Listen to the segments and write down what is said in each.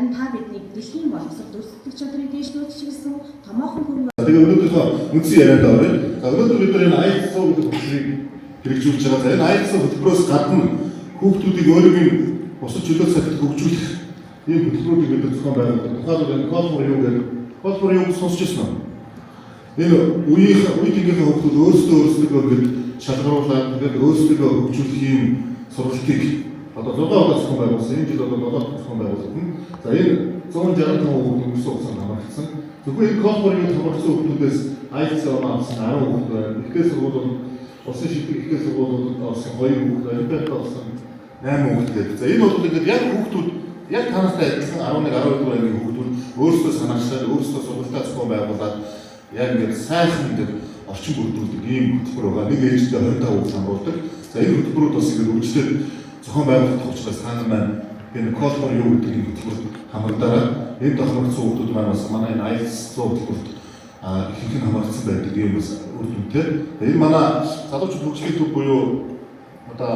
Харин та биднийг дэлхийн боловсрол өрсөлдөх чадрыг дээшлүүлж чиглэсэн томоохон хөрөнгө Тэгээ өнөөдрийнхөө үндсэн ярианд оръё. За, өнөөдөр бид нар энэ IELTS гэдэг хөтөлбөрийг хэрэгжүүлж байгаа. За, энэ IELTS хөтөлбөрөөс гадна хүүхдүүдийг өөрийг нь бусад чөлөө цагт хөгжүүлэх ийм хөтөлбөрүүдийг бид нар зохион байгуулдаг. Тухайлбал энэ Call for You гэдэг, Call for You гэж сонсч ирсэн үү? Энэ үеийн үе тэнгийнхээ хүүхдүүд өөрсдөө өөрсдөө ингээд шалгаруулаад, тэгээд өөрсдөө хөгжүүлэх ийм сургалтыг одоо 6 удаа зохион байгуулсан. Энэ жил одоо 7 зохион байгуулсан. За, энэ 165 хүүхэд өнгөрсөн хугацаанд хамрагдсан. Зөвхөн энэ Call for You-д хамрагдсан хүүхдүүдээс IELTS оноо авсан 10 хүүхэд байна. Их дээд сургуулиуд, улсын шилдэг их дээд сургуулиудад орсон 2 хүүхэд, олимпиадад орсон 8 хүүхэд гэдэг. За, энэ бол ингээд яг хүүхдүүд яг та нартай адилхан 11, 12 дугаар ангийн хүүхдүүд өөрсдөө санаачлаад, өөрсдөө сургалтаа зохион байгуулад, яг ингээд сайхан ингээд орчин бүрдүүлдэг ийм хөтөлбөр байгаа. Нэг ээлжиндээ 25 хүүхэд хамруулдаг. За, энэ хөтөлбөрүүд бас ингээд үргэлжлээд зохион байгуулагдах учраас та нар маань энэ Call for You гэдэг энэ хөтөлбөрт хамрагдаарай. Энд хамрагдсан хүүхдүүд маань бас манай энэ IELTS 100 хөтөлбөрт ихэнх нь хамрагдсан байдаг ийм бас үр дүнтэй. Энэ манай залуучууд хөгжлийн төв буюу одоо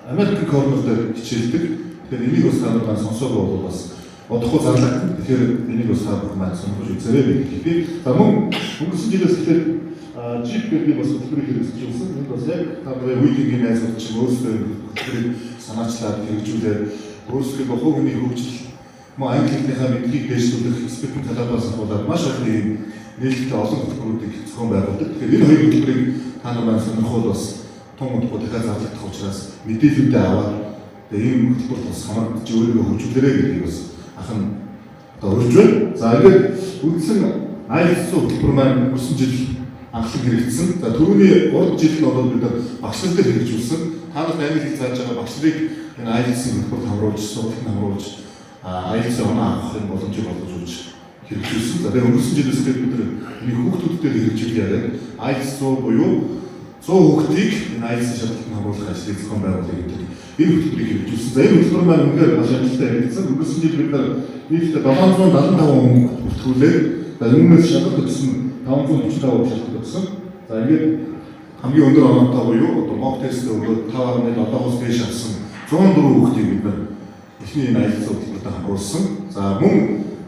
American Corner дээр хичээлдэг. Тэгэхээр энийг бас та нар маань сонсоогүй бол бас удахгүй зарлагдана. Тэгэхээр энийг бас та бүхэн маань сонирхож үзээрэй гэж хэлье. За, мөн өнгөрсөн жилээс эхлээд JIP гэдэг бас хөтөлбөрийг хэрэгжүүлсэн. Энд бас яг та нарын үе тэнгийн найзууд чинь өөрсдөө хөтөлбөрийг санаачлаад, хэрэгжүүлээд, өөрсдөө хувь хүний хөгжил, мөн англи хэлнийхаа мэдлэгийг дээшлүүлэх, speaking талаас ахуулаад маш олон ийм нээлттэй олон хөтөлбөрүүдийг зохион байгуулдаг. Тэгэхээр энэ хоёр хөтөлбөрийг та нар маань сонирхол бас тун удахгүй дахиад зарлагдах учраас мэдээллүүдээ аваад, тэгээ ийм хөтөлбөрт бас хамрагдаж өөрийгөө хөгжүүлээрэй гэдгийг бас ах нь одоо урьж байна. За, ингээд үндсэн IELTS хөтөлбөр маань өнгөрсөн жил анхлан хэрэгжсэн. За, түрүүний 3 жил нь бол бид нар багш нар дээр хэрэгжүүлсэн. Та нарт англи хэл зааж байгаа багш нарыг энэ IELTS-ийн хөтөлбөрт хамруулж, сургалтанд хамруулж, IELTS-ийн оноо авах юм боломжийг олгож өгч хэрэгжүүлсэн. За, тэгээ өнгөрсөн жилээс бид нар энэ хүүхдүүд дээр хэрэгжүүлэх яриад IELTS 100 буюу 100 хүүхдийг энэ IELTS-ийн шалгалтанд хамруулах ажлыг зохион байгуулъя гэдэг энэ хөтөлбөрийг хэрэгжүүлсэн. За, энэ хөтөлбөр маань үнэхээр маш амжилттай хэрэгжсэн. Өнгөрсөн жил бид нар нийтдээ 775 хүн бүртгүүлээд, за, үүнээс шалгалт өгсөн 545 хүн шалгалт өгсөн. За, ингээд хамгийн өндөр оноотой буюу одоо mock test өгөөд 5.7-оос дээш авсан 104 хүүхдийг бид нар эхний энэ IELTS хөтөлбөрт хамруулсан. За, мөн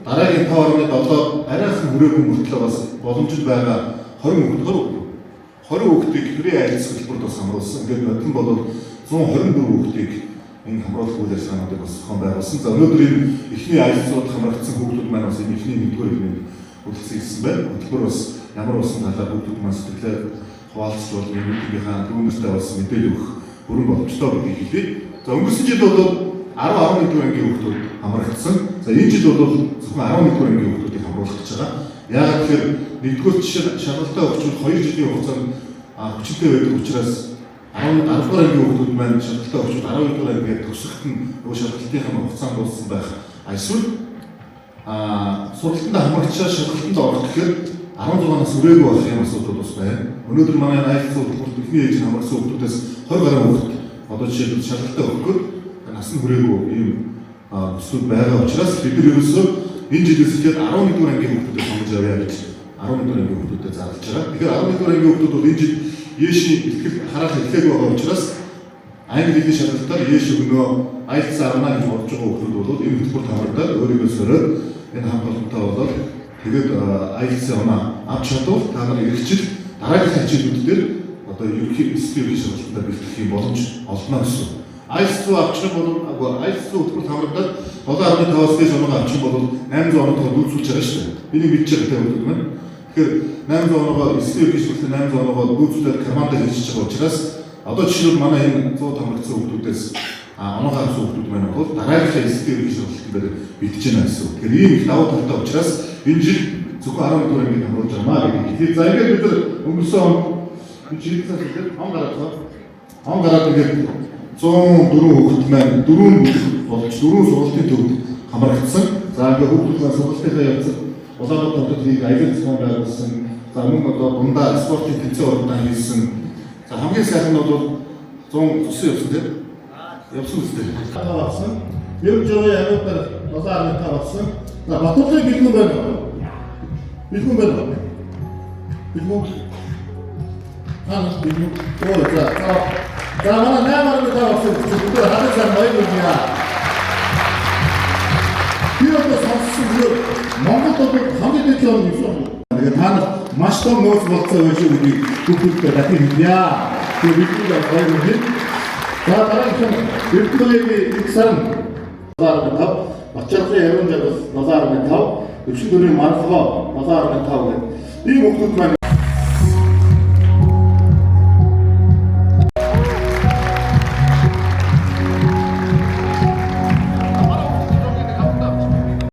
дараагийн 5.7 арайхан хүрээгүй мөртлөө бас боломжтой байгаа 20 хүүхэд, 20 хүүхдийг free IELTS хөтөлбөрт бас хамруулсан. Ингээд нодон бол 124 хүүхдийг энэ хамруулах үйл ажиллагаануудыг бас зохион байгуулсан. За, өнөөдөр энэ эхний IELTS-ууд хамрагдсан хүүхдүүд маань бас энэ эхний нэгдүгээр хэлний хүрэлцэн ирсэн байна. Хөтөлбөр бас ямар болсон талаар хүүхдүүд маань сэтгэлээ хуваалцж бол энэ дүүнертэй бас мэдээлэл өгөх бүрэн боломжтой гэдгийг хэлье. За, өнгөрсөн жил бол 10, 11 дугаар ангийн хүүхдүүд хамрагдсан. За, энэ жил бол зөвхөн 11 дугаар ангийн хүүхдүүдийг хамруулах гэж байгаа. Яагаад гэхээр нэгдүгээр жишээ шалгалтаа өгчвөл 2 жилийн хугацаанд хүчинтэй байдаг учраас 10, 10 дугаар ангийн хүүхдүүд маань шалгалтаа өгчвөл 12 дугаар ангийн төгсөхөд нь нөгөө шалгалтынхаа хугацаанд дууссан байх. А эсвэл сургалтанд хамрагчаа шалгалтанд орох гэхээр 16 нас хүрээгүй байх юм асуудал бас байна. Өнөөдөр манай IELTS хөтөлбөрт эхний ээлжинд хамрагдсан хүүхдүүдээс 20 гаруй хүүхд одоо жишээлбэл шалгалтаа өгөх гээд нас нь хүрээгүй ийм төсөл байгаа учраас бид нар ерөөсөө энэ жилээс эхлээд 11 дугаар ангийн хүүхдүүдэд сонгож авъя гэж 11 дугаар ангийн хүүхдүүдэд зарлж байгаа. Тэгэхээр 11 дугаар ангийн хүүхдүүд бол энэ жил ЕШ-ийн бэлтгэл хараал эхлээгүй байгаа учраас англи хэлний шалгалтаар ЕШ өгнөө, IELTS авна гэж бодож байгаа хүүхдүүд бол энэ хөтөлбөрт хамрагдаад, өөрийгөө сориод, энэ хамт олонтой болоод, тэгээд IELTS-ийн оноо авч чадвал та нар ирэх жил дараагийн хичээлүүд дээр одоо ерөнхий SAT ерөнхий шалгалтандаа бэлтгэх юм боломж олно гэсэн. IELTS 100 авчих юм бол, IELTS 100 хөтөлбөрт хамрагдаад 7.5-аас дээш оноогоо авчих юм бол 800 оноотойгоо дүүцүүлж байгаа шүү дээ. Энийг мэдж байгаа те хүмүүс маань. Тэгэхээр 800 оноогоо SAT ерөнхий шалгалтын 800 оноогоо дүүцүүлээд команда хийчихэж байгаа учраас одоо жишээлбэл манай энэ 100 хамрагдсан хүүхдүүдээс оноогоо авсан хүүхдүүд маань бол дараагийнхаа SAT ерөнхий шалгалтын дээр бэлтэж байна гэсэн үг. Тэгэхээр ийм их давуу талтай учраас энэ жил зөвхөн 11 дугаар ангийг хамруулж байгаа маа гэдэг хэлье. За, ингээд бид нар өнгөрсөн он би жирэгсэн хэлээд он гараад байгаа. Он гараад ингээд 104 хүүхэд маань дөрвөн бүлэг болж дөрвөн сургалтын төвд хамрагдсан. За, ингээд хүүхдүүд маань сургалтынхаа явцад Улаанбаатар хотод хийх аялал зохион байгуулсан. За, мөн одоо дундаа спортын тэмцээн уралдаан хийсэн. За, хамгийн сайхан нь бол 100 цусан явсан, тийм. Явсан үстэй. 5 авсан. Ер журын ангиудаар 7.5 авсан. За, Батуулын бэлгүүн байна уу? Бэлгүүн байна уу? Бэлгүүн. Аа, бэлгүүн. Оо, за. За, манай 8.5 авсан. Бүгд хамгийн сайн баяр хүргье. Би одоо сонссон зүгээр Монголд бол хамгийн дээд он 9 он. Тэгээд та нар маш том нөөц болцоо байж шүү гэдгийг хүүхдүүдэд дахин хэлье. Тэгээд бидний хоёр хүн. За дараагийнх нь Эрдэнэгийн их сарн 7.5, Бачархын Ариун жаргал 7.5, Өвшин төрийн Маргалгаа 7.5 гэдэг. Ийм хүүхдүүд маань